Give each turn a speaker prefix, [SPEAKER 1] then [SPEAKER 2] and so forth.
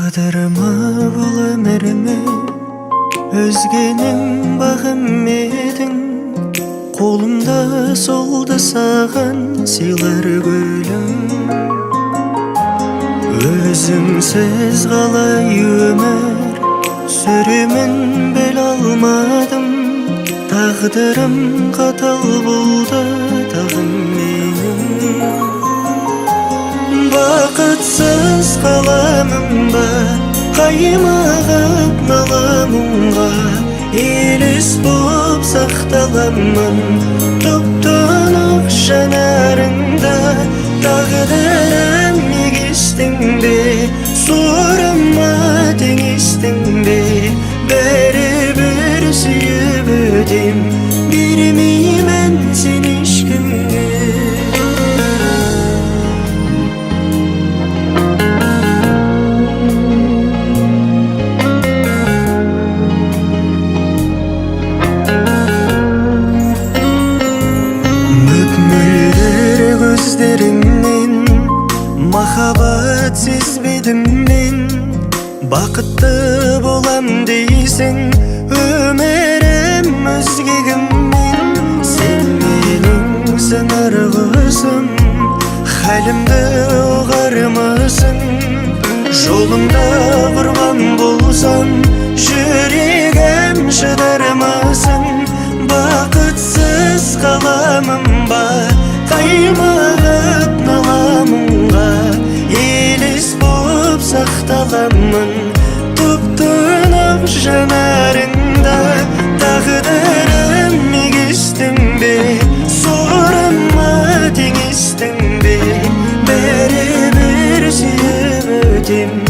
[SPEAKER 1] Тағдырыма бұл өміріме өзгенің бағым едің. Қолымда солды саған сыйлар гүлім. Өзіңсіз қалай өмір сүремін біле алмадым. Тағдырым қатал болды тағым менің. Бақытсыз қаламын ба, қаймығып нала мұңға, елес боп сақталамын тұп-тұнық жанарыңда. Тағдырым егестің бе, сорыма теңестің бе, бәрібір сүйіп өтем, бермеймін сені ешкімге. Мөп-мөлдір көздеріңнен махаббат сезбедім мен. Бақытты болам дейсің, өмірім өзге кіммен. Сен менің сыңар құсым, халімді ұғармысың. Жолыңда құрбан болсам, жүрегім шыдармысың. Бақытсыз қаламын ба, қаймығып нала мұңға, елес боп сақталамын тұп-тұнық жанарыңда. Тағдырым егестің бе, сорыма теңестің бе, бәрібір сүйіп өтем.